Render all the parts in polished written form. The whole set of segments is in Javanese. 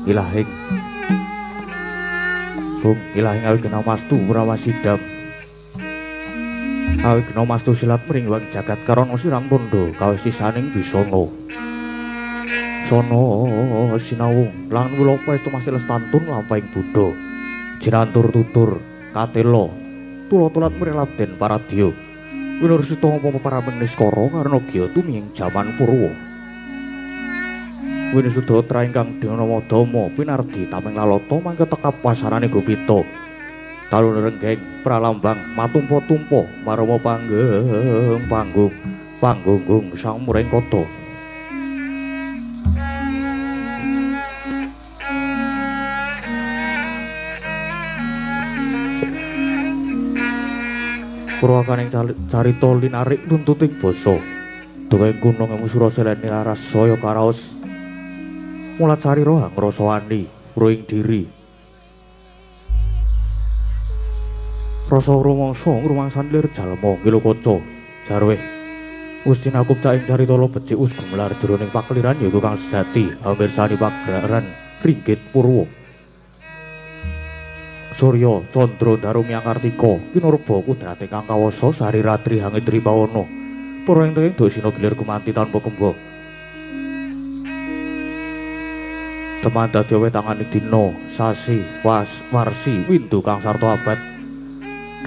Ilahing Bung ilahing awigena mastu prawasidam awigena mastu silat mring wang jagat karana sirang tondo kawesisaning bisana sono sinawung lan wilopa estu masih lestantun lampahing buddha jirantur tutur katela tulotulat mring labden paradya winursita apa para meniskara karena gya tumiyeng jaman purwa. Winisudatra ingkang dinama Dama pinardi tameng lalata mangke tekap pasarane Gopita. Talun renggeng pralambang matumpa-tumpa marama panggeng panggung panggunggung sang muring kota. Purwakaning carita linarik tuntuting basa. Dongeng kuno ngemu suraseleni laras saya karaos. Mulat sarira hangrasa wani ruing diri. Rasa rumangsa ngrumangsan lir jalma ngilokaca jarweh. Wis tinakup caing carita lo becik wis gumelar jroning pakeliran yaiku kang sejati amirsani pagelaran ringgit purwa. Surya Candra Darumyang Kartika kinurba kudrate kang kawasa sari ratri hangedri pawana. Para ing tenging dosina gilir gumanti tanpa kemba. Teman dadi wetangane dina, sasi, was, warsi, windu kang sarta abad.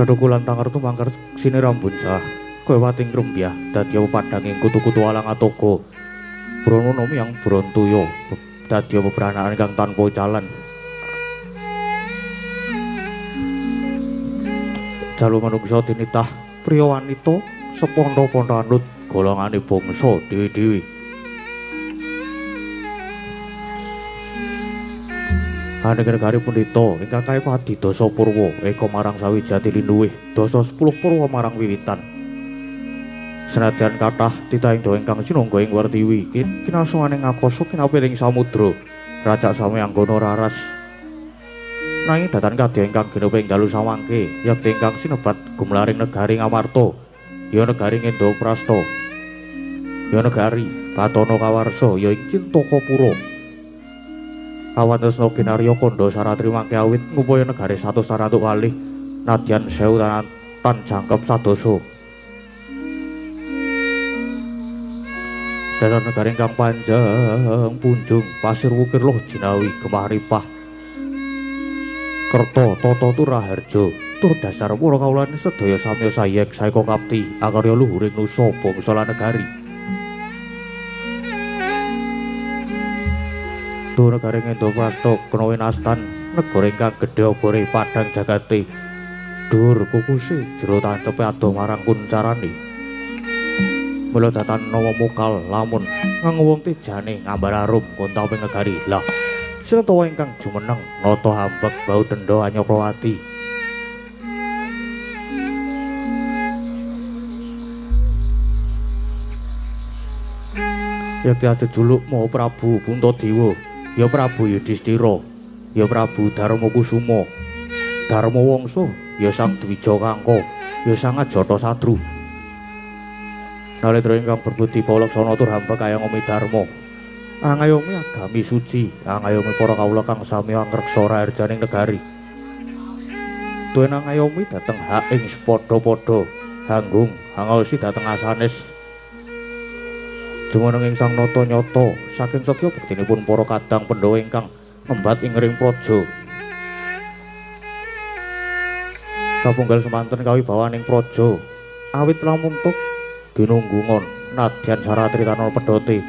Dedukulan tangertu mangker sine rambun jah, kaya wating rumbyah dadi padhanging kutu-kutu alang atoga. Bronono miyang Brontoya dadi bebranaan kang tanpa jalan. Jalu manungsa tinitah priya wanita sepontha-pontha anut golongane bangsa dhewe-dhewe. Anegari pendhita ingkang kaipadi dasa purwa eka marang sawijati linuwih dasa 10 purwa marang wiwitan. Senadyan kathah titahing dawa ingkang sinangga ing wertiwi kinasane ngakasa kinapiling samudra rajak sami anggana raras. Nanging datan kadya ingkang genep ing dalu samangke yekti ingkang sinebat gumlaring negari Ngamarta ya negari Ngendraprasta ya negari Batana Kawarsa ya ing Cintakapura. Kawan tresna kinarya kandha saratri mangke awit ngupaya negari satus tarantuk kalih nadyan sewu tan jangkep sadasa. Dasar negari ingkang panjang punjung pasir wukir loh jinawi gemah ripah kerta tata turaharja tur dasar para kawulane sedaya samya sayek saeka kapti akarya luhuring nusa bangsa lan negari. Tur negari Ngendraprasta kena winastan negara ingkang gedhe obore padhang jagate dhuwur kukuse jero tancepe adoh marang kuncarane. Mula datan nawa mokal lamun ngangwung tejane ngambar arum kontawing negari. Lah sinetawa ingkang jumeneng nata hambek bau denda Anyakrawati. Yekti ajejuluk Maha Prabu Puntadewa, ya Prabu Yudhistira, ya Prabu Darmakusuma, Darmawangsa, ya Sang Dwija Kangka, ya Sang Ajatasatru. Nalendra ingkang berbudi palaksana tur hamba kaya ngomi dharma. Angayomi agami suci, angayomi para kawula kang sami angreksa raharjaning negari. Tuwin angayomi dhateng hak ing padha-padha hanggung hangaosi dhateng asanes. Jumeneng ing Sang Nata nyata saking setya bektinipun para kadang Pandhawa ingkang ngembat ing ring praja. Sapunggal semanten kawibawaning praja awit lamuntuk ginunggungon nadyan saratritana pedhote.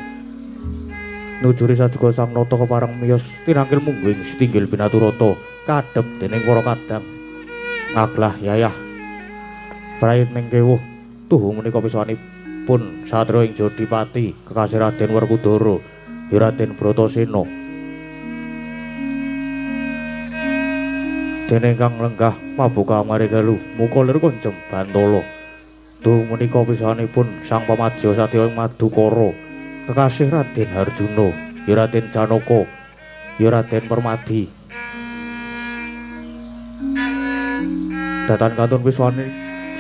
Nujuri sajuga Sang Nata kepareng miyos tinangkil mungguh ing sitinggil binaturata kadhep dening para kadang. Ngaglah yayah prayit ning kewuh tuhu menika pisanipun satriya ing Jodipati kekasih Raden Werkudara ya Raden Bratasena. Dene kang lenggah mabuka maregelu muka lir konjem bantala. Tuhu menika pisanipun Sang Pamadya satriya ing Madukara kekasih Raden Harjuna ya Raden Janaka ya Raden Permadi. Datan kantun piswane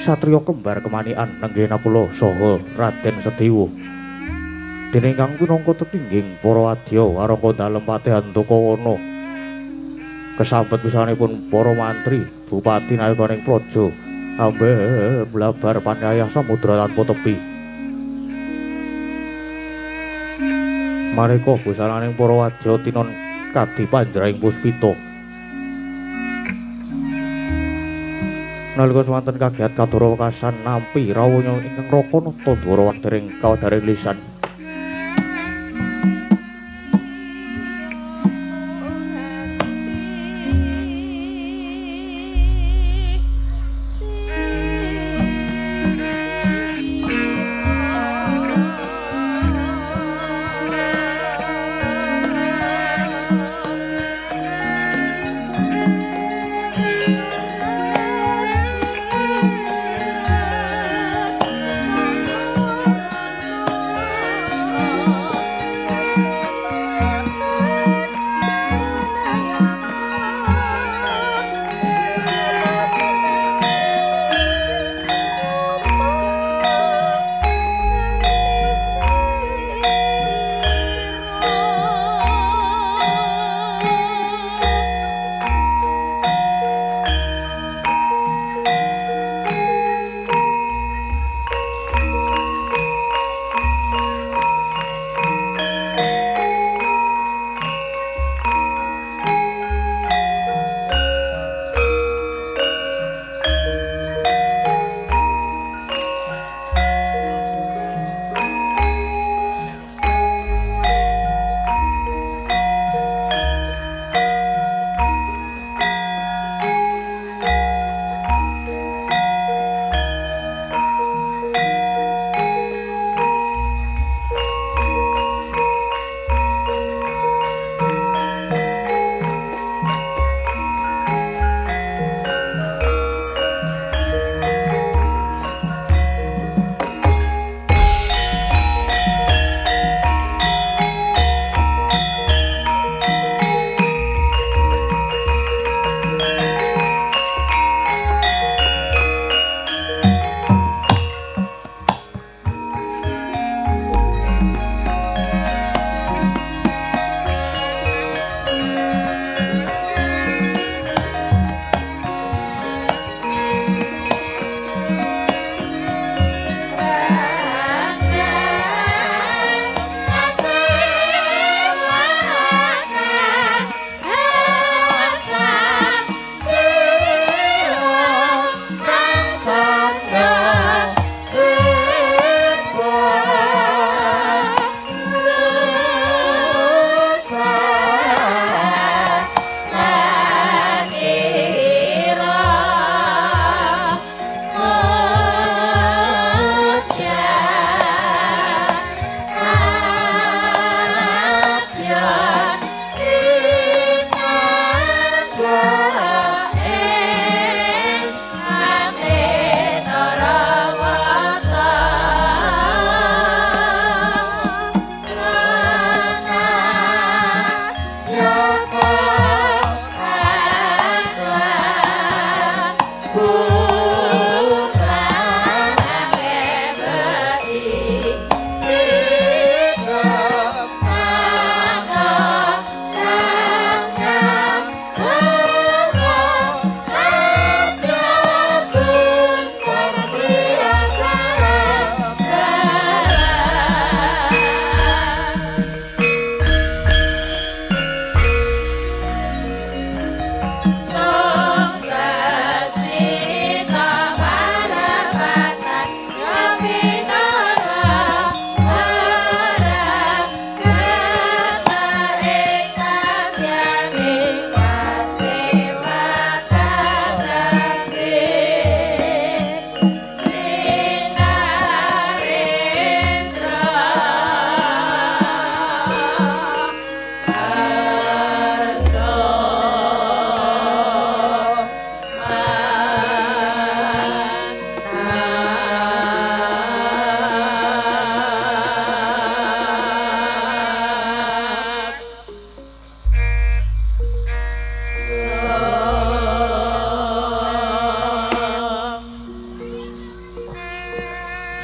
satriya kembar kemanikan nenggih Nakula saha Raden Sediwa. Dene ingkang pinangka tetingging para wadya warangka dalem Patehan Tokawana. Kesambet pisanipun para mantri, bupati nayakaning praja ambe blabar panyayah samudra tanpa tepi. Maneka busananing para wadya tinon kadi panjraing puspita. Nalika swanten kagiat kadara wekasan nampi rawuhnya ingkang raka nata ndara wekdering kawadharing lisan. Sirat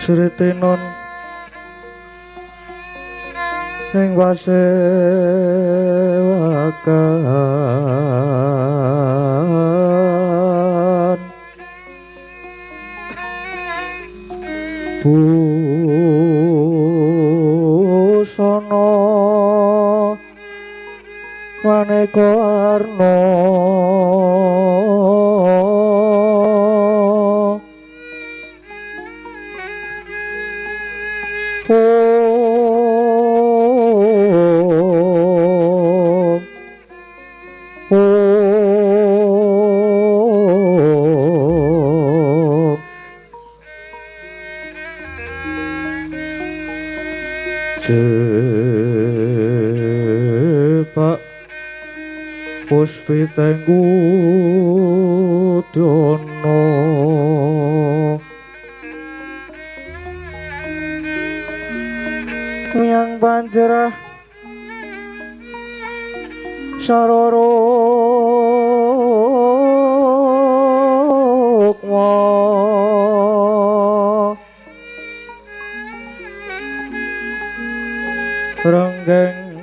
Sritenon ing wasewakan busana maneka warna Jepak puspiteng udyana miyang panjerah sarara rukma renggeng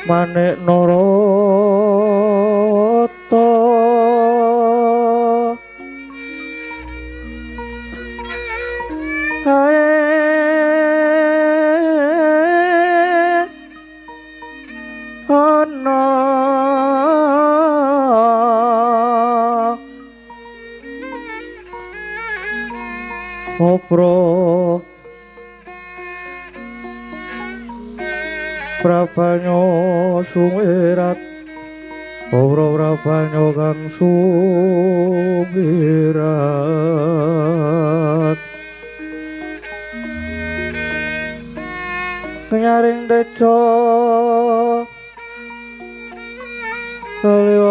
manik narata hae ana opro prabanyo sumirat ora prabanyo kang sumirat nyaring tejo kaliwaran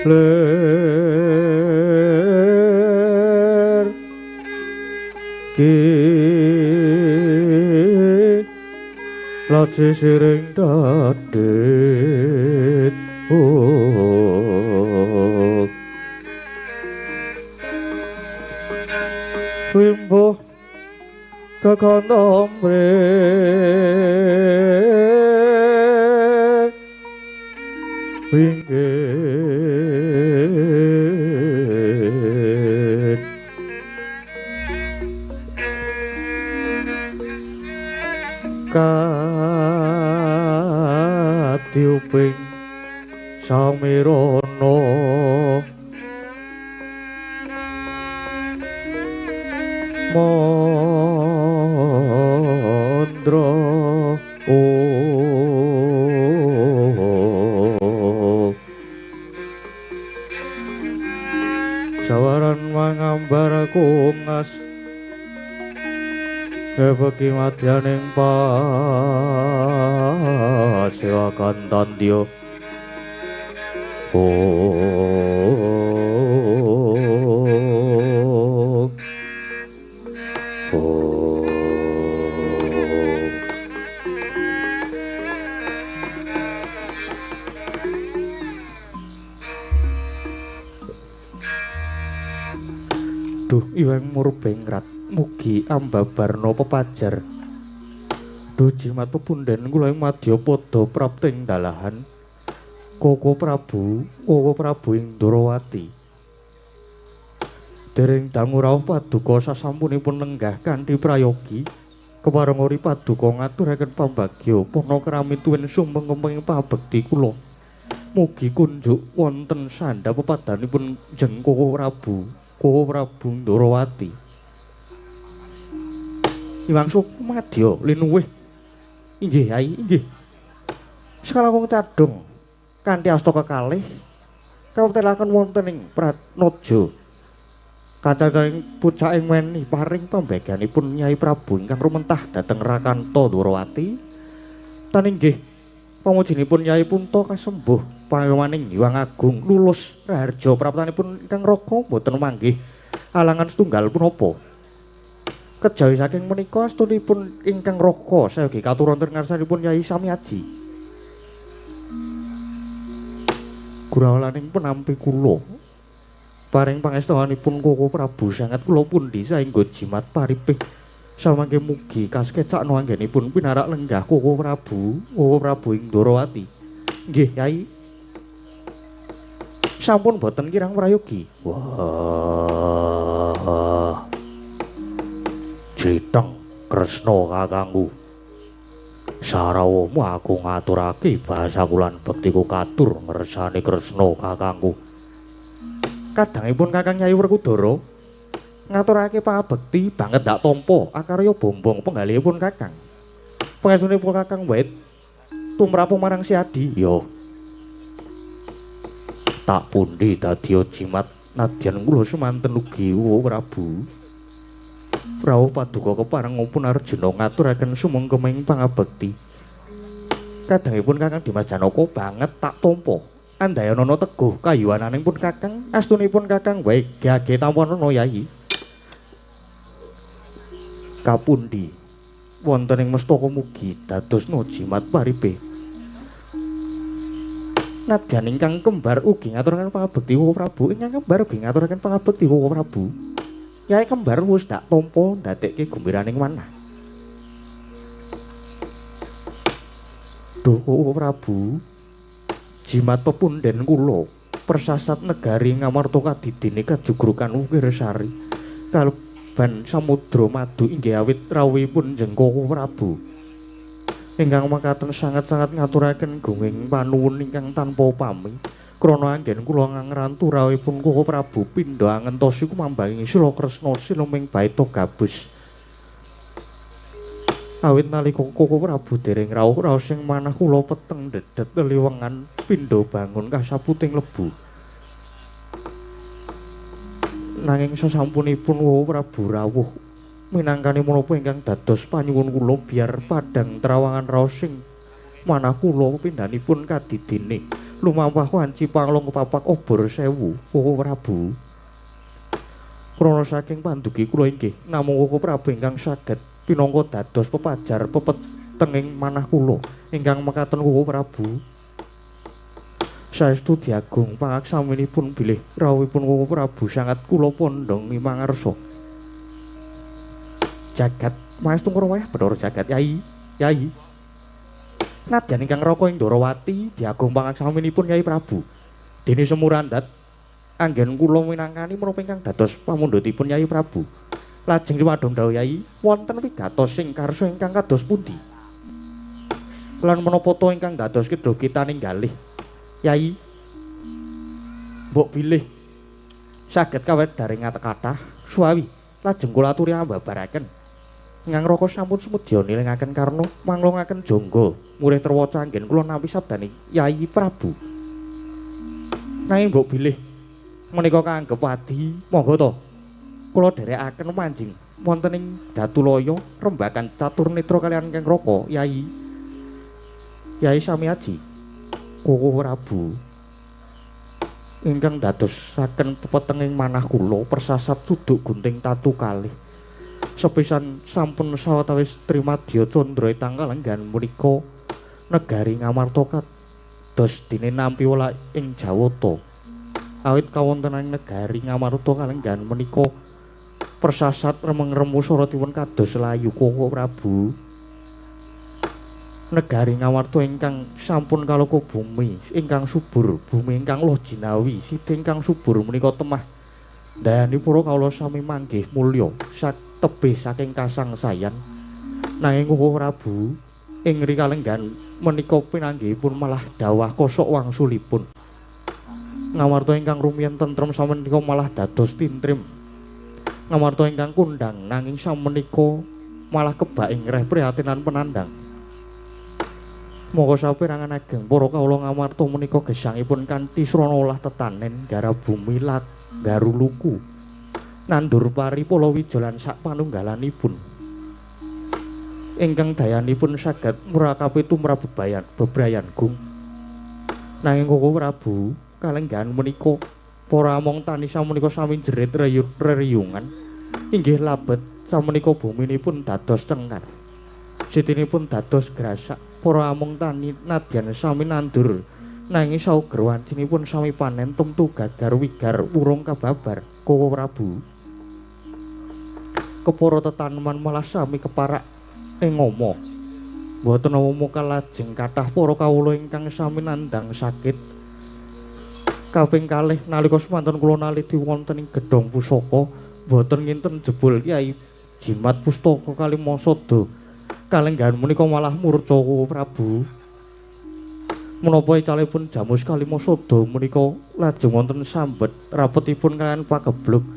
lir ki laci siring dadit oh wimbo kekondombre winggit katiuping samirana mandra oh sawaran mangambar kungas ebeki madyaning pasewakan tandya oh oh. Duh Iwang Murbengrat mugi ambabarna pepajar. Duh jimat pepunden kula ing madyapada prapting dalahan Koko Prabu, Koko Prabu ing Ndorowati. Dereng dangu rawuh paduka sasampunipun lenggah kanthi prayogi kepareng ori paduka ngaturaken pambagya purnakrami tuwin sumengkemping pabekti kula. Mugi kunjuk wonten sandhap pepadanipun jeng Koko Prabu, Koko Prabu Ndorowati. Iwang Sukumadya linuwih. Inggih Yai, inggih. Sekalangkung cadhong kanthi asta kekalih kawetelaken wonten ing Pratnaja. Kacacaing pucaking weni paring pambaganipun Nyai Prabu ingkang rumentah dhateng Rakanta Ndorowati. Tan inggih pamujinipun Nyai Punta kasembuh pangemaning Hyang Agung lulus raharja praptanipun ingkang raga boten manggih alangan setunggal punapa. Kejawi saking menika astunipun ingkang raga sayogi katur wonten ngarsanipun Nyai Samiaji. Gurawalaning penampi kula paring pangestohanipun Koko Prabu sangat kula pundi saengga jimat paripih samangke mugi kaskecakno anggenipun pinarak lenggah Koko Prabu, Koko Prabu ing Ndorowati. Nggih, Yai. Sampun boten kirang prayogi. Wah. Jlitheng Kresna kakangku. Sarawomu aku ngaturake bahasaku lan bektiku katur ngersani Kresna kakangku. Kadangipun Kakang Nyai Werkudara ngaturake pangabekti banget ndak tampa akarya bombong penggalihipun Kakang. Pangestunipun Kakang wae tumrapu marang si Adi. Yo. Tak pundi dadi jimat nadyan kula semanten ugi Prabu. Rawuh paduka kepareng pun Arjuna ngaturaken sumengkeming pangabekti. Kadangipun Kakang Dimas Janaka banget tak tampa. Andayanana teguh kayuwananing pun Kakang, astunipun Kakang wae gage tampanana Yai. Kapundi wonten ing mestaka mugi dadosna jimat paripih. Nadyan ingkang kembar ugi ngaturaken pangabekti Koko Prabu, ingkang kembar ugi ngaturaken pangabekti Koko Prabu. Yai kembar wis dak tampa ndadekke gumbiraning manah. Duh Koko Prabu, jimat pepunden kula persasat negari Ngamarta kadidine kajugrukan Wukirsari kaleban samudra madu inggih awit rawuhipun jeng Koko Prabu. Ingkang makaten sangat-sangat ngaturaken gunging panuwun ingkang tanpa upami krana anggen kula ngrantu rawuhipun Koko Prabu pindha angentosi kumambanging sila Kresna siluming baita gabus. Awit nalika Koko Prabu dereng rawuh raos ing manah kula peteng dedet liwengan pindha bangun kasaputing lebu. Nanging sasampunipun Koko Prabu rawuh minangkani menapa ingkang dados panyuwun kula biar padhang trawangan raos ing manah kula pindhanipun kadidine lumampah wanci panglong kepapak obor sewu Koko Prabu. Krana saking pandugi kula inggih namung Koko Prabu ingkang saged pinangka dados pepajar pepetenging manah kula ingkang mekaten Koko Prabu. Saestu diagung pangaksaminipun bilih rawuhipun Koko Prabu sangat kula pondhong mangarsa. Jagat maestu ngrawah Bathara Jagat Yai, Yai. Nadyan ingkang raka ing Ndorowati diagung pangaksaminipun Yai Prabu. Dene semurandat anggen kula minangkani menapa ingkang dados pamundhutipun Yai Prabu. Lajeng cumadong dawuh Yai, wonten wigatos sing karsa ingkang kados pundi? Lan menapa ta ingkang dados kedha kita ninggalih? Yai, mbok bilih saged kawet daring kathah suwawi lajeng kula aturi ambabaraken. Ingkang raka sampun sumedya nilingaken karna manglongaken jangga murih terwaca anggen kula nampi sabdane Yai Prabu. Nanging mbok bilih menika kaanggep wadi, monggo to kula dherekaken manjing wonten ing Datulaya rembagan catur netra kaliyan Kang Raka Yai. Yai Samiaji Koko Prabu ingkang dadosaken pepetenging manah kula persasat suduk gunting tatu kalih. Sepisan sampun sawetawis trimadya candra tanggal lenggan menika negari Ngamarta kados dene nampi welah ing Jawata. Awit kawontenan negari Ngamarta kalenggan menika persasat remeng-remu saratipun kados layu Koko Prabu. Negari Ngamarta ingkang sampun kaloka bumi ingkang subur, bumi ingkang loh jinawi, siti ingkang subur menika temah dayani para kawula sami manggih mulya tebih saking kasangsayan. Nanging Koko Prabu ing rikalenggan menika pinanggihipun malah dawah kosok wangsulipun. Ngamarta ingkang rumiyin tentrem samenika malah dados tintrim. Ngamarta ingkang kondhang nanging samenika malah kebak ing reh prihatinan penandang. Monggo saperangan ageng para kawula Ngamarta menika gesangipun kanthi srana olah tetanen garap bumi lak garuluku nandur pari palawija lan sak panunggalanipun ingkang dayanipun saged murakapi tumrap bebrayan gung. Nanging Koko Prabu kalenggahan menika para among tani samenika sami jerit reriyungan inggih labet samenika buminipun dados cengkar, sitinipun dados grasak. Para among tani nadyan sami nandur Nanging sauger wancinipun sami panen tumtu gagar wigar wurung kababar Kowo Prabu. Kepara tetaneman malah sami keparak ing ngoma. Mboten namung kalajeng kathah para kawula ingkang sami nandhang sakit. Kaping kalih nalika semanten kula naliti wonten ing gedhong pusaka mboten nginten jebul Kyai Jimat Pustaka Kalimasada. Kalenggahan menika malah murca Kowo Prabu. Menapa icalipun Jamus Kalimasada menika lajeng wonten sambet rapetipun kaliyan pageblug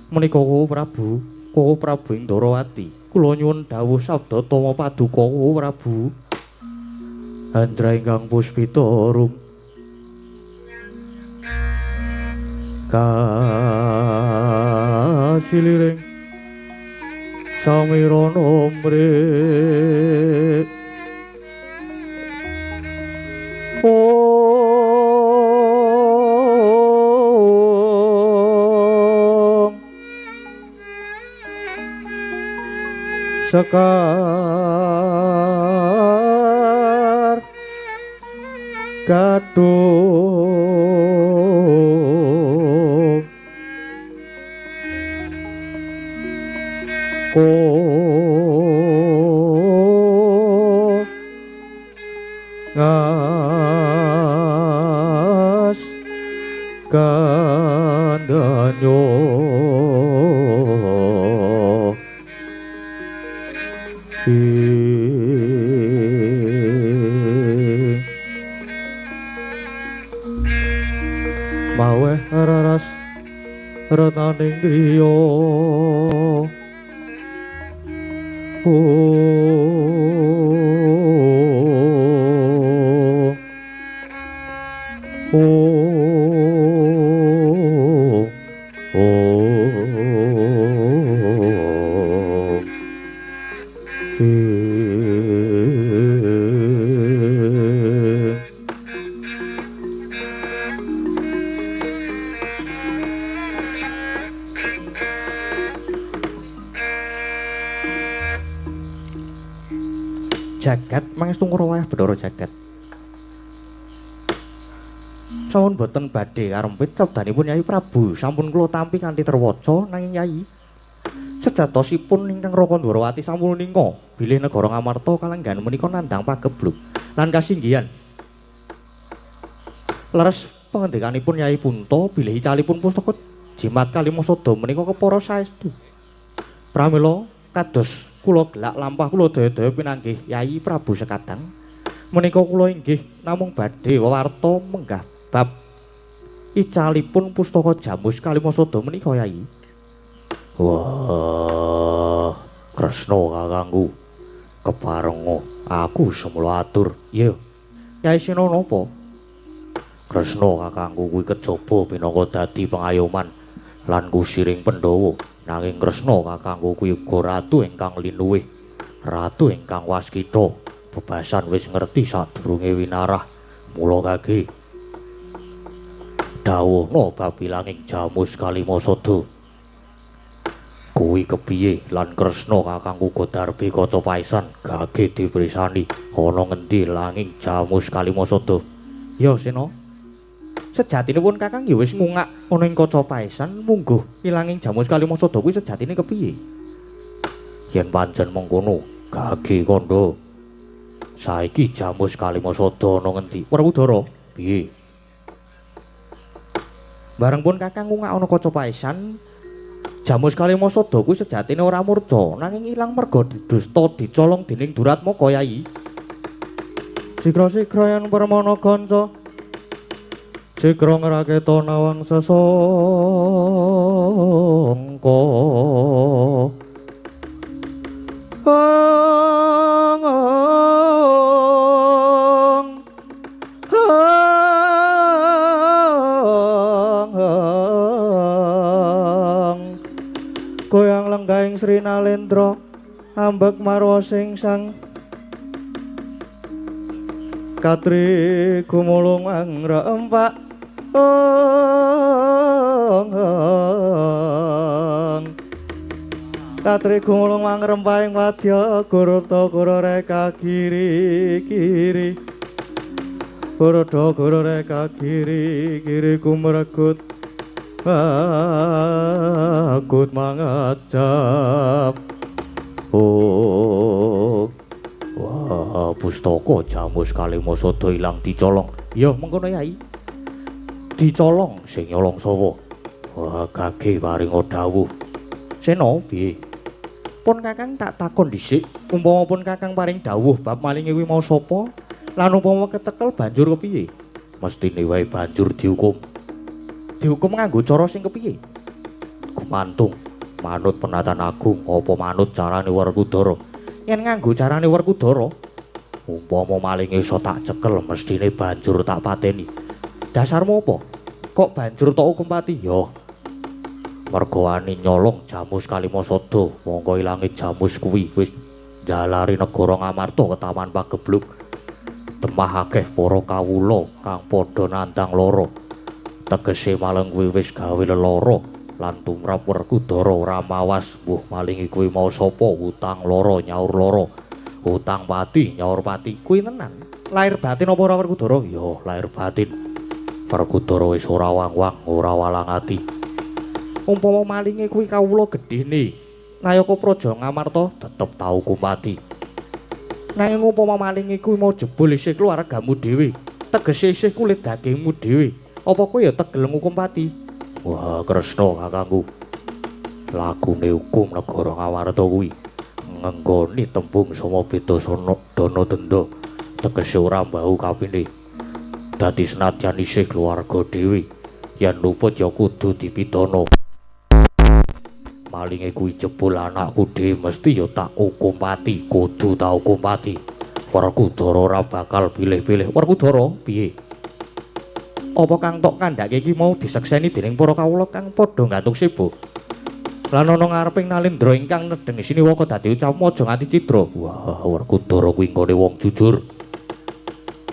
menika Kowo Prabu. Kowo Prabu Indrawati, kula nyuwun dawuh sabda tama paduka Kowo Prabu. Andra ingkang puspita rum kasiliring samirana mrik. Om Sekar Gadung Ko Ngas Kandanyo Maweh raras retaning griya. Jagat mangestu ngrawah Bathara Jagat. Sampun boten badhe karempit sabdanipun Yai Prabu sampun kula tampi kanthi terwaca nanging Yai sejatosipun ingkang Raka Ndwarawati sampun ninga bilih negara Ngamarta kalenggahan menika nandhang pageblug lan kasinggihan. Leres pangendikanipun Yai Punta bilih icalipun pustaka Jimat Kalimasada menika kepara saestu. Pramila kados kula gelak lampah kula daya-daya pinanggih Yai Prabu sekadang menika kula inggih namung badhe wewarta menggah bab icalipun pustaka Jamus Kalimasada menika Yai. Wah, Kresna kakangku keparenga aku semula atur. Iya. Yai Sena napa? Kresna kakangku kuwi kejaba pinangka dadi pengayoman lan kusiring Pandhawa. Nanging Kresna kakangku kuwi uga ratu ingkang linuwih, ratu ingkang waskita. Bebasan wis ngerti sadurunge winarah. Mula kage dawuhna bab ilanging Jamus Kalimasada. Kuwi kepiye lan Kresna kakangku uga darbi kaca paesan gage diperisani ana ngendi langing Jamus Kalimasada. Ya Sena, sejatinipun kakang ya wis ngungak ana ing kaca paesan mungguh ilanging Jamus Kalimasada kuwi sejatine kepiye? Yen pancen mengkono gage kandha saiki Jamus Kalimasada ana ngendi? Werkudara piye? Bareng pun kakang ngungak ana kaca paesan Jamus Kalimasada kuwi sejatine ora murca nanging ilang merga didusta dicolong dening Duratmaka Yai. Sigra-sigra yen permana kanca sigra ngraketa nawang sesangka. Goyang lenggahing Sri Nalendra ambek marwa sing sang katri gumulung angrempak. Katri gumulung angrempahing wadya gurta gura reka kiri kiri. Barada goro reka kiri kiri kumregut akut mangajab. Oh, wah, pustaka Jamus Kalimasada ilang dicolong. Ya mengkono Yai. Dicolong sing nyolong sapa? Wah, gage paringa dawuh. Sena piye? Pun Kakang tak takon dhisik, umpama pun Kakang paring dawuh bab malinge kuwi mau sapa? Lan umpama kecekel banjur kepiye? Mestine wae banjur dihukum. Dihukum nganggo cara sing kepiye? Gumantung manut penatan agung apa manut carane Werkudara? Yen nganggo carane Werkudara, umpama malinge iso tak cekel mestine banjur tak pateni. Dasarmu apa? Kok banjur tak hukum pati? Ya mergo wani nyolong Jamus Kalimasada, mongko ilange jamus kuwi wis njalari negara Ngamarta ketaman pagebluk. Temah akeh para kawula kang padha nandang lara. Tegese maleng kuwi wis gawe lelara lan tumrap Werkudara ora mawas mbuh malinge kuwi mau sapa, utang lara nyaur lara, utang pati nyaur pati. Kuwi tenan. Lahir batin apa ora Werkudara? Ya lahir batin. Werkudara wis ora wang-wang, ora walang ati. Umpama malinge kuwi kawula gedhene Nayaka Praja Ngamarta tetep tau hukum pati. Nanging umpama malinge kuwi mau jebul isih keluargamu dhewe, tegese isih kulit dagingmu dhewe, apa kowe ya tegel ngukum pati? Wah, Kresna kakangku. Lagune hukum negara Ngamarta kuwi ngenggoni tembung samabeda dana denda, tegese ora mbau kapine. Dadi senadyan isih keluarga dhewe, yen luput ya kudu dipidana. Malinge kuwi jebul anakku dhewe mesti ya tak hukum pati, kudu tak hukum pati. Werkudara ora bakal pilih-pilih. Werkudara piye? Apa kang tok kandhake iki mau disekseni dening para kawula kang padha gantung sebo? Lan ana ngareping Nalendra ingkang nedheng siniwaka dadi ucapmu aja nganti cidra. Wah, Werkudara kuwi nggone wong jujur.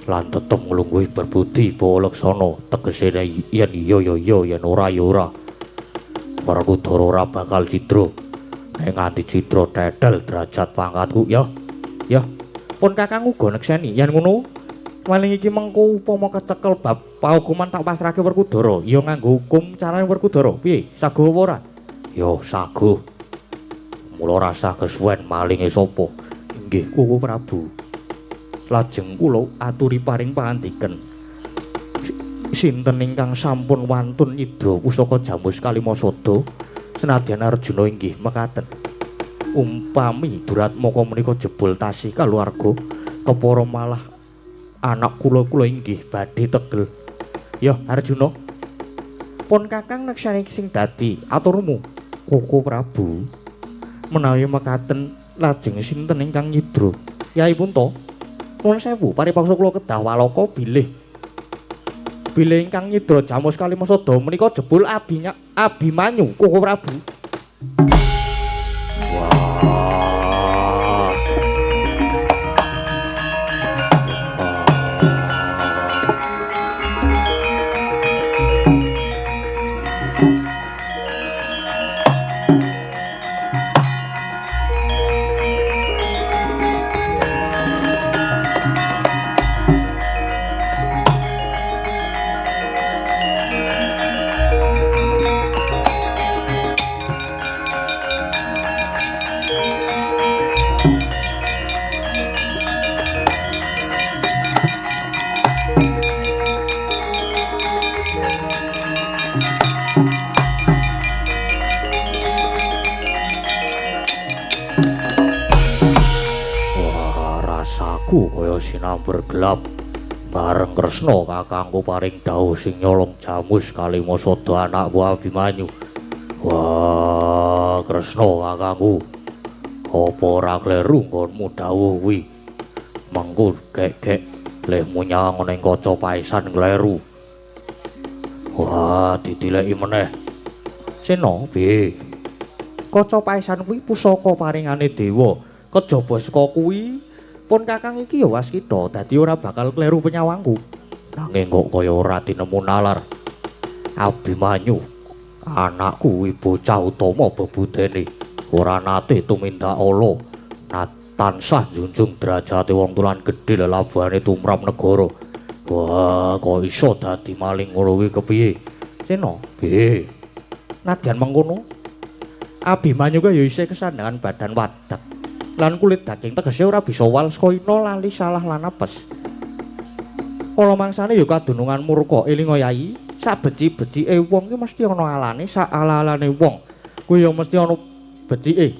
Lan tetep nglungguhi berbudi bawa laksana, tegese yen iya ya iya, yen ora ya ora. Werkudara ora bakal cidra. Nek nganti cidra tetel derajat pangkatku ya. Ya, pun Kakang uga nekseni yen ngono. Maling iki mengko upama kecekel bab paukuman tak pasrahke Werkudara, ya nganggo hukum carane Werkudara. Piye? Saguh apa ora? Ya saguh. Mula rasah kesuwen malinge sapa? Inggih Koko Prabu. Lajeng kula aturi paring pangandiken. Sinten ingkang sampun wantun nyidra pusaka Jamus Kalimasada senadyan Arjuna inggih mekaten. Umpami Duratmaka menika jebul tasih kaluwarga kepara malah anak kula kula inggih badhe tegel. Ya Arjuna, pun Kakang nekseni sing dadi aturmu. Koko Prabu, menawi mekaten lajeng sinten ingkang nyidra? Yai Punta, nuwun sewu paripaksa kula kedah walaka bilih bilih ingkang nyidra Jamus Kalimasada menika jebul Abimanyu Koko Prabu. Wah. Kaya sinamber gelap bareng Kresna kakangku paring dawuh sing nyolong Jamus Kalimasada anakku Abimanyu. Wah, Kresna kakangku, apa ora kleru nggonmu dawuh kuwi? Mengko gek-gek lehmu nyawang ning kaca paesan kleru. Wah, ditileki meneh. Sena piye? Kaca paesan kuwi pusaka paringane dewa. Kejaba saka kuwi pun kakang iki ya waskita, dadi ora bakal kleru penyawangku. Nanging kok kaya ora tinemu nalar. Abimanyu anakku kuwi bocah utama bebudene, ora nate tumindak ala, tansah njunjung derajate wong tulan gedhe lelabuhane tumrap negara. Wah, kok iso dadi maling ngono kuwi kepiye? Sena, piye? Nadyan mengkono, Abimanyu kuwi ya isih kesandangan badan wadak lan kulit daging, tegese ora bisa wal saka ina lali salah lan apes. Kala mangsane ya kadunungan murka. Elinga Yai, sak beci-becike wong ki mesti ana alane, sak ala-alane wong kuwi ya mesti ana becike.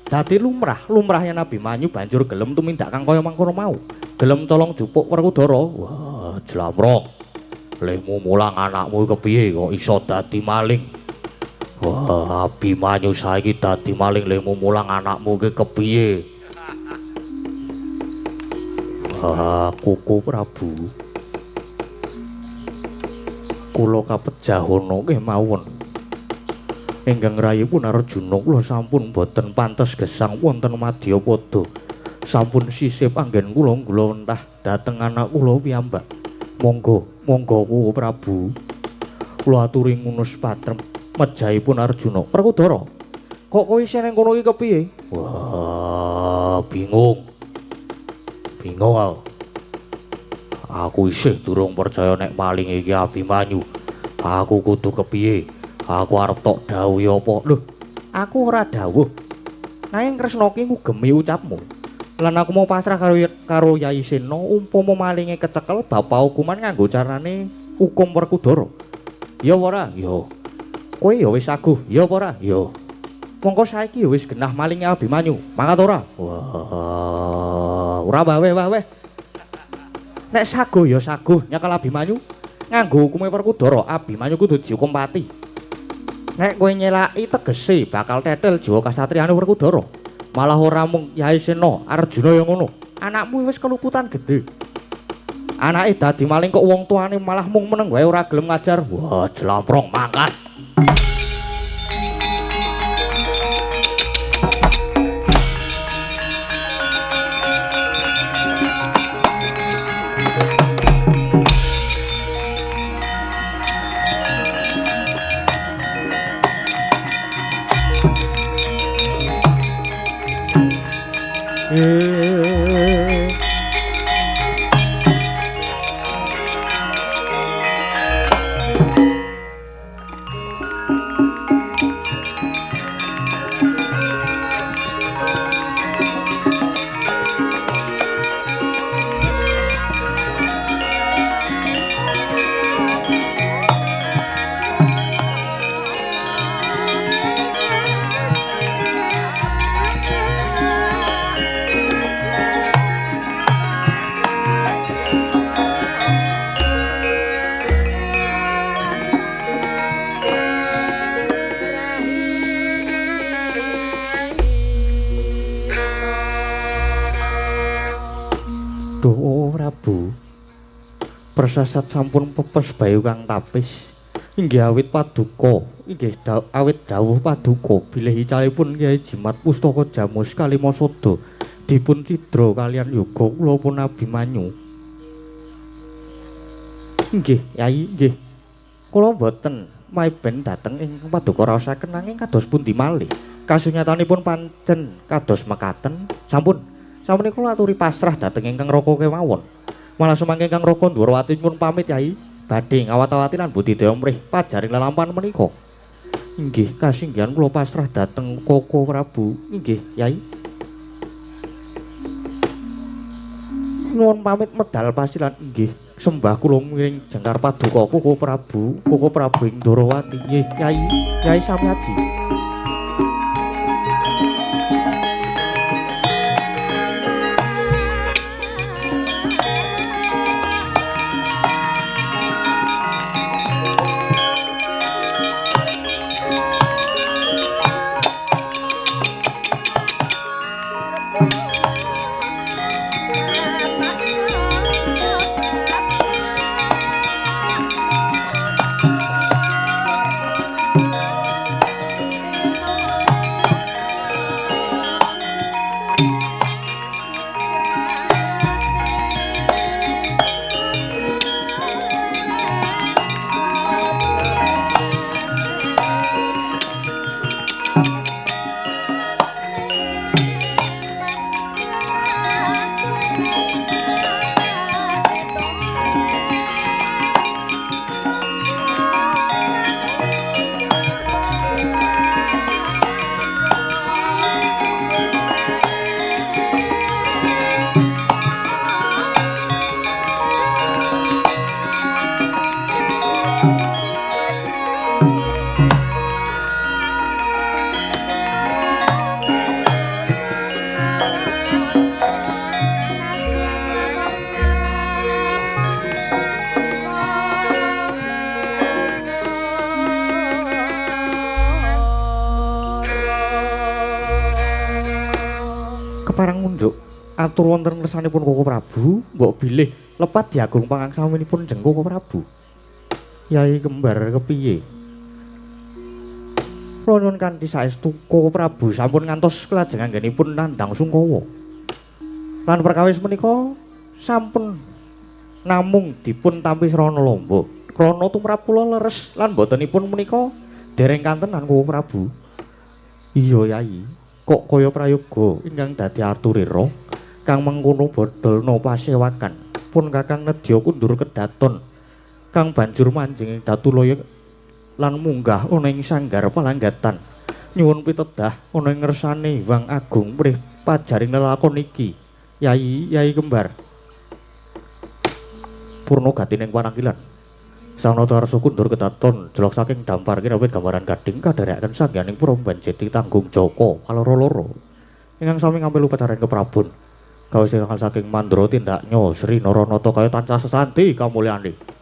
Dadi lumrah, lumrah yen Abimanyu banjur gelem tumindak kang kaya mangkono mau. Gelem tolong jupuk Werkudara. Wah, jlamrong. Lehmu mulang anakmu kepiye kok iso dadi maling? Wah, Abimanyu saiki dadi maling, lehmu mulang anakmu ki kepiye? Wah, Koko Prabu. Kula kapejahana kemawon. Ingkang rayipun Arjuna kula sampun boten pantes gesang wonten madyapada. Sampun sisip anggen kula nggulawentah dhateng anak kula piyambak. Monggo, monggo Koko Prabu. Kula aturi ngunus patrem mejahipun Arjuna. Werkudara, kok kowe isih ning kono iki kepiye? Wah, bingung. Bingung aku. Aku isih durung percaya nek maling iki Abimanyu. Aku kudu kepiye? Aku arep tok dawuhi apa? Lho, aku ora dawuh. Nanging Kresna ki ngugemi ucapmu. Lan aku mau pasrah karo Yai Sena umpama malinge kecekel bapak hukuman nganggo carane hukum Werkudara. Ya ora? Ya. Kowe ya wis aguh, ya apa ora? Ya. Mongko saiki ya wis genah malinge Abimanyu. Mangkat ora? Wah, ora wae. Nek saguh ya saguh nyekel Abimanyu nganggo hukume Werkudara, Abimanyu kudu dihukum pati. Nek kowe nyelaki tegese bakal tetel jiwa kasatriyane Werkudara. Malah ora mung Yai Sena, Arjuna ya ngono. Anakmu wis keluputan gedhe. Anake dadi maling kok wong tuane malah mung meneng wae ora gelem ngajar. Wah, jlamprong mangkat. Persasat sampun pepes bayu kang tapis. Inggih awit paduka, inggih awit dawuh paduka bilih icalipun Kyai Jimat Pustaka Jamus Kalimasada dipun cidra kalian yoga kula pun Abimanyu. Inggih, Yai, inggih. Kula mboten maiben dhateng ing paduka raosaken nanging kados pundi malih. Kasunyatanipun pancen kados mekaten. Sampun, sampun kula aturi pasrah dhateng ingkang raka kemawon. Malah semangke Kang Raka Ndwarawati pun pamit Yai, badhe ngawat-awati lan budidaya mrih pajaring lelampahan menika. Inggih, kasinggihan kula pasrah dhateng Koko Prabu. Inggih, Yai. Nuwun pamit medal pasilan. Inggih, sembah kula miring jengkar paduka Koko Prabu, Koko Prabu ing Ndwarawati. Nggih, Yai, Yai sami aji. Parang ngunjuk atur wonten ngersanipun Koko Prabu, mbok bilih lepat diagung pangangsaminipun jeng Koko Prabu. Yai kembar kepiye? Kula nyuwun kanthi saestu Koko Prabu sampun ngantos kelajeng anggenipun nandhang sungkawa. Lan perkawis menika sampun namung dipun tampi srana lamba. Krana tumrap kula leres lan botenipun menika dereng kantenan Koko Prabu. Iya Yai, kok kaya prayoga ingkang dadi aturira kang mengkono bodolna pasewakan. Pun Kakang nedya kundur kedaton kang banjur manjing ing Datulaya lan munggah ana ing sanggar palanggatan. Nyuwun pitedah ana ing ngersane Hyang Agung mrih pajaring lelakon iki. Yai, Yai kembar. Purna gatining panangkilan. Sang Nata Arsa kundur kedaton jelok saking dampar kinawit gambaran gading kadherekaken sangganing Puromban Jeti Tanggung Joko kaloro-loro ingkang sami ngambil upacara keprabon. Gawe ingkang saking Mandra tindaknya Sri Naranata kaya tansah sesanti kamulyane.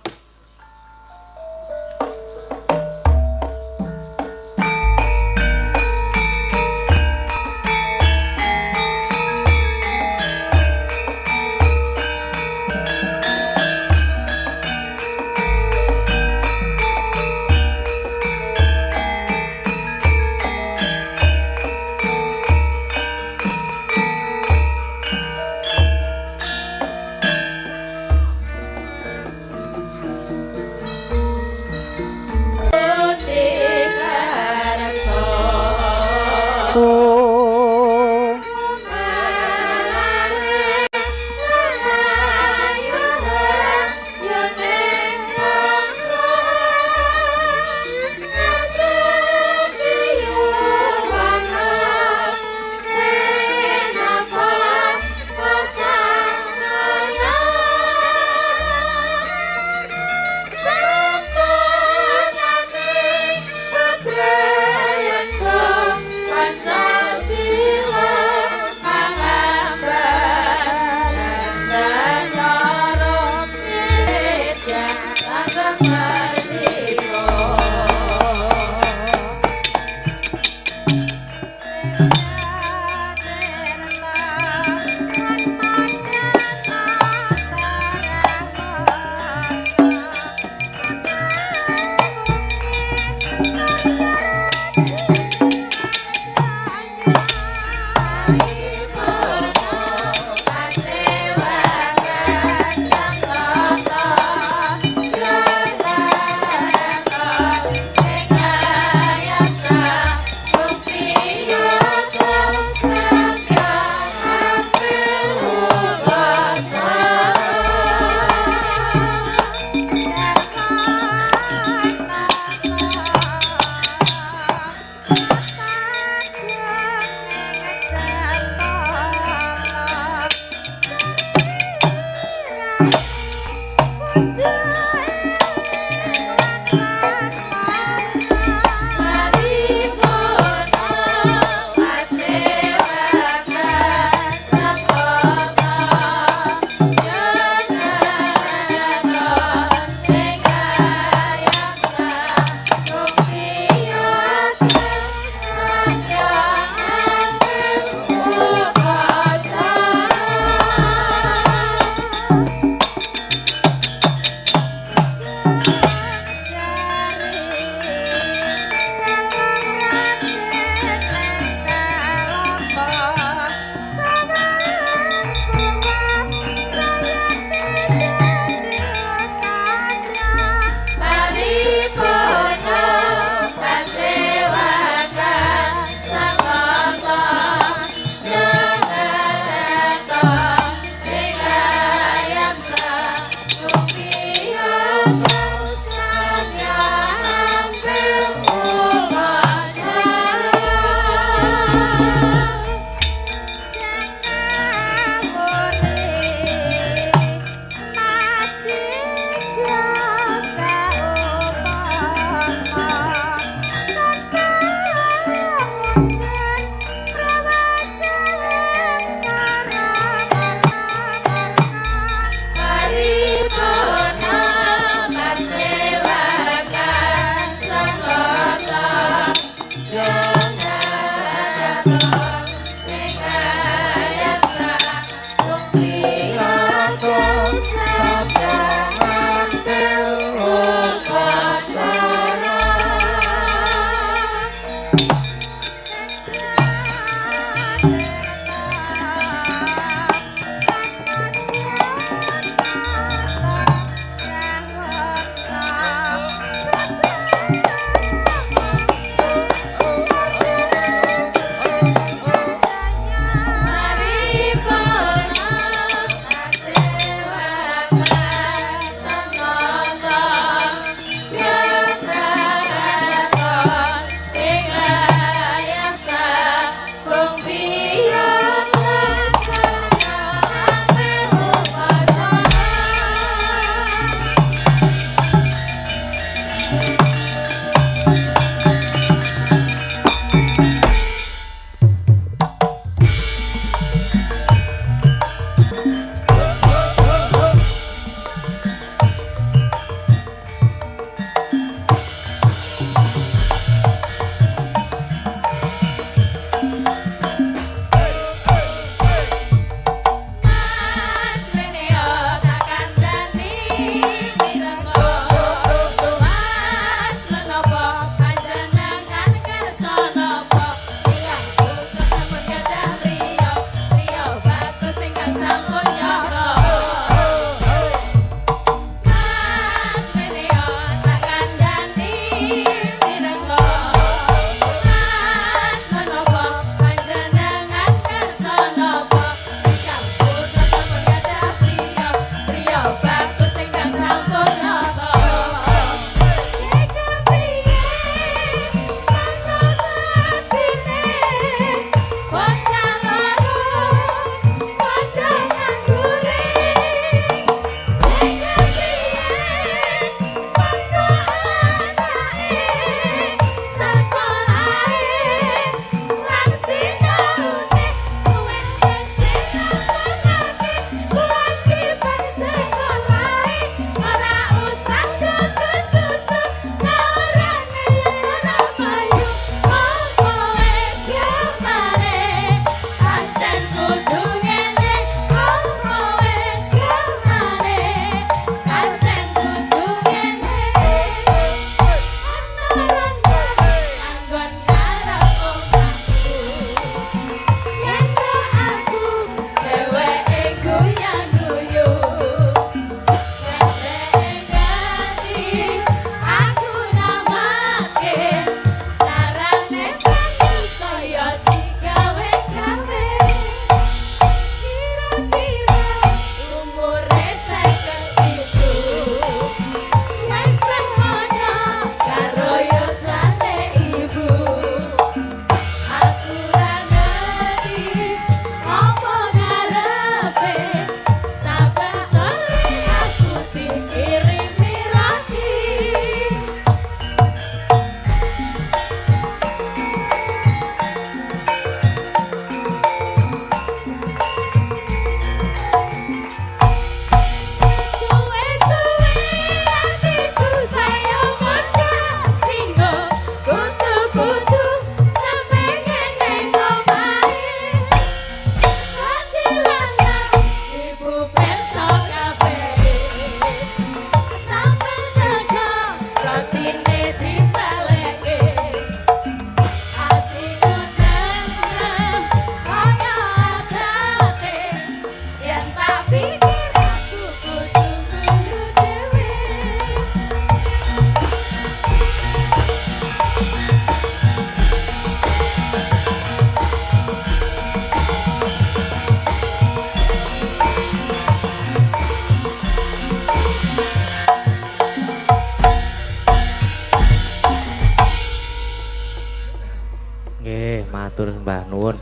Nggih, matur sembah nuwun.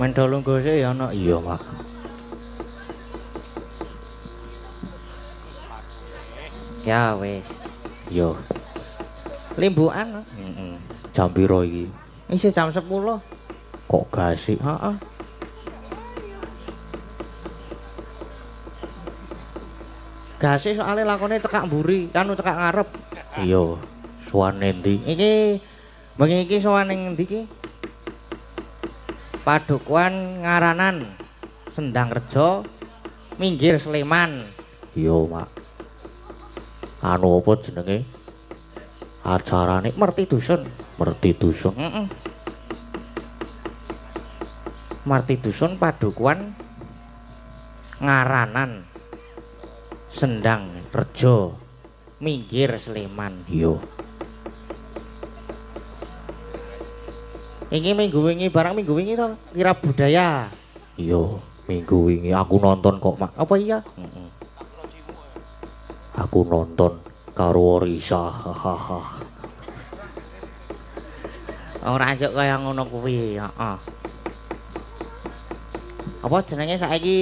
Mendho lungguh sik ya ana. Iya, Mak. Ya wis. Iya. Limbukan. Heeh. Jam piro iki? Isih jam 10. Kok gasik? Heeh. Gasik soalnya lakone cekak mburi, anu cekak ngarep. Iya. Sowan endi? Iki bengi iki sowan ning endi iki? Padukuhan Ngaranan, Sendangrejo, Minggir Sleman. Iya, Mak. Anu apa jenenge? Acarane Merti Dusun. Merti Dusun. Heeh. Merti Dusun Padukuhan Ngaranan, Sendangrejo, Minggir Sleman. Iya. Iki minggu wingi barang minggu wingi to kira budaya. Iya, minggu wingi aku nonton kok, Mak. Apa iya? Heeh. Aku nonton karo Risa. Hahaha. Ora njuk kaya ngono kuwi, heeh. Apa jenenge saiki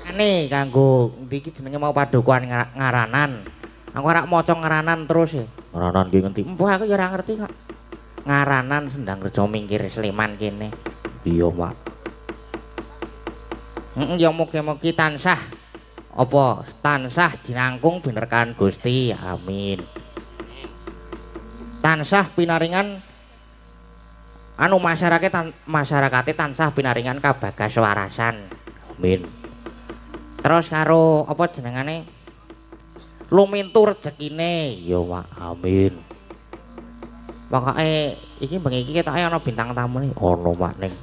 ane kanggo ndi iki jenenge mau Padukuhan Ngaranan. Aku ora maca Ngaranan terus ya. Ngaranan ki ngendi? Embuh aku ya ora ngerti kok. Ngaranan Sendangrejo Minggir Sleman kene. Iya, Mak. Heeh, ya mugi-mugi tansah apa tansah jinangkung binerkahan Gusti. Amin. Tansah pinaringan anu masyarakate tansah pinaringan kabagas warasan. Amin. Terus karo apa jenengane lumintu rejekine. Iya, Mak. Amin. Pokoke iki bengi iki ketoke ana bintang tamune. Ana, Mak, ning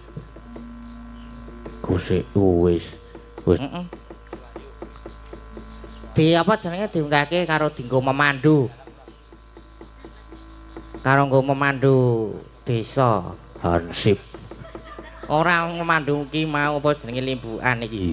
Gusik wis. Wis. Heeh. Di apa jenenge diunggahke karo dinggo memandu. Karo nggo memandu desa. Hansip. Ora memandu ki mau apa jenenge limbukan iki.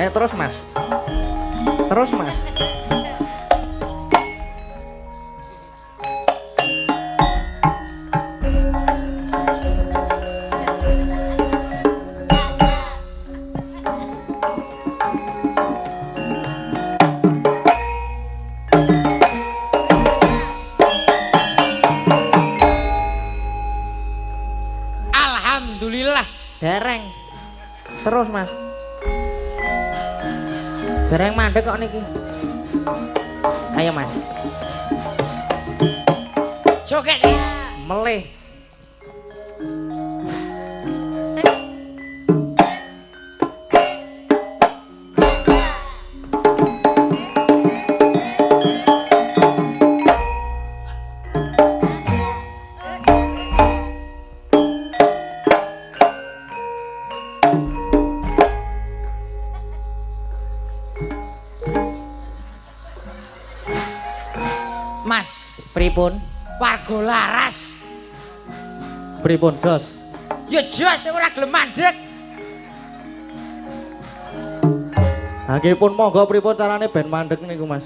Ayo terus, Mas. Terus, Mas. Alhamdulillah. Dereng. Terus, Mas. Dereng mandek kok niki. Ayo, Mas. Joget. Melih. Mas, Pripun? Warga Laras. Pripun, Jos? Ya jos ora gelem mandek. Ha nggih pun monggo pripun carane ben mandek niku, Mas?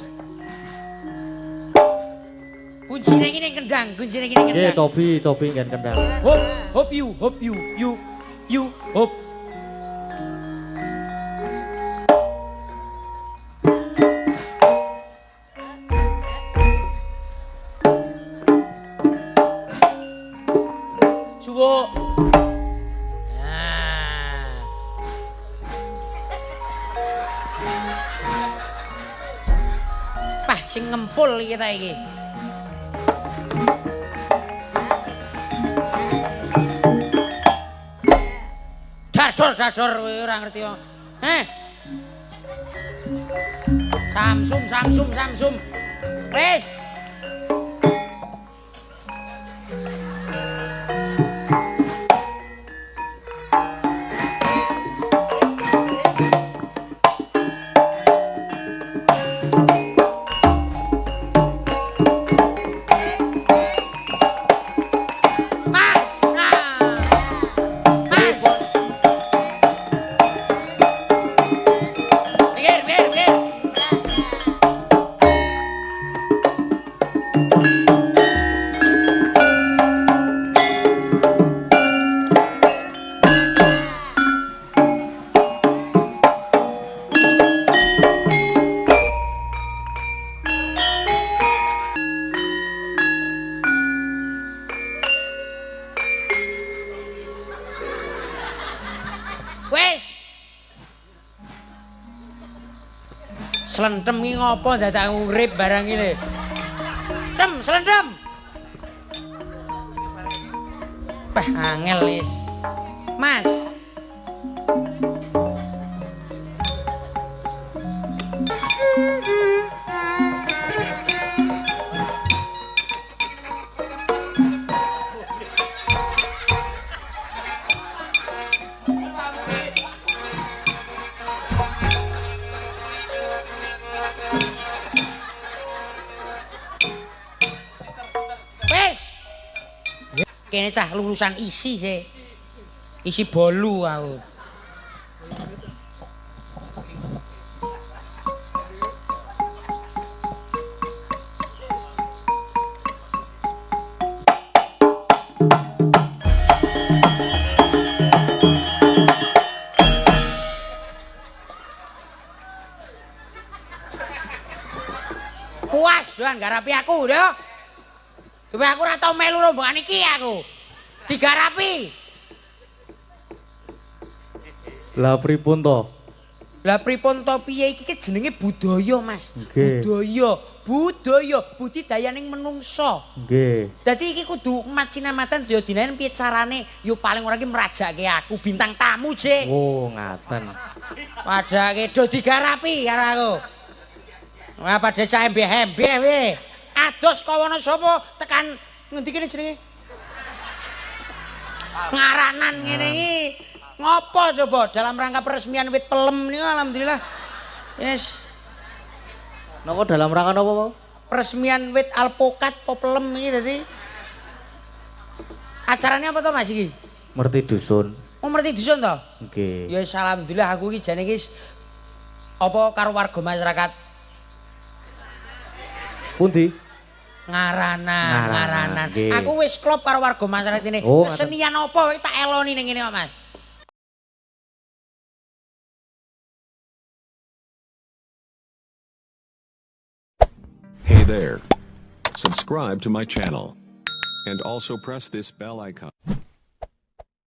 Kuncine iki ning kendang, kuncine iki ning Nggih, kendang. cobi, cobi ngen kendang. Hop, hop you, hop you, you, you, hop. Suwuk. Nah. Pah, sing ngempul iki ta iki. Dador dador kowe ora ngerti kok. Heh. Samsung Samsung Samsung. Wis. Mas. Nah. Mas. Mikir, mikir, mikir. Wis. Slentem iki ngopo dadak urip barang iki. Tem, slentem. Pah angel wis. Mas. Wis. Kene cah lulusan isi sih. Isi bolu aku. Puas doan garapi aku yo. Duwe aku ora tau melu rombongan iki aku. Digarapi. Lah pripun to? Lah pripun to piye iki ki jenenge budaya, Mas. Nggih. Budaya, budaya, budidayaning menungso. Nggih. Dadi iki kudu umat sinamatan daya dinaen piye carane yo paling ora iki mrajake aku bintang tamu, Jek. Oh, ngaten. Padake do digarapi karo aku. Wah, padha cah embeh-embeh we. Ados kawana sapa tekan ngendi kene jenenge? Ngaranan ngene iki. Ngopo coba dalam rangka peresmian wit pelem niku alhamdulillah. Yes, Napa dalam rangka napa, Pak? Peresmian wit alpokat po pelem iki dadi. Acaranya apa to Mas iki? Merti dusun. Oh, merti dusun to? Nggih. Ya wis, alhamdulillah aku iki jane iki apa karo warga masyarakat Pundi? Ngaranan, ngaranan. Nggih. Aku wis klop karo warga masyarakat ini. Oh, Kesenian apa wae tak eloni ning ngene kok, Mas. Hey there. Subscribe to my channel. And also press this bell icon.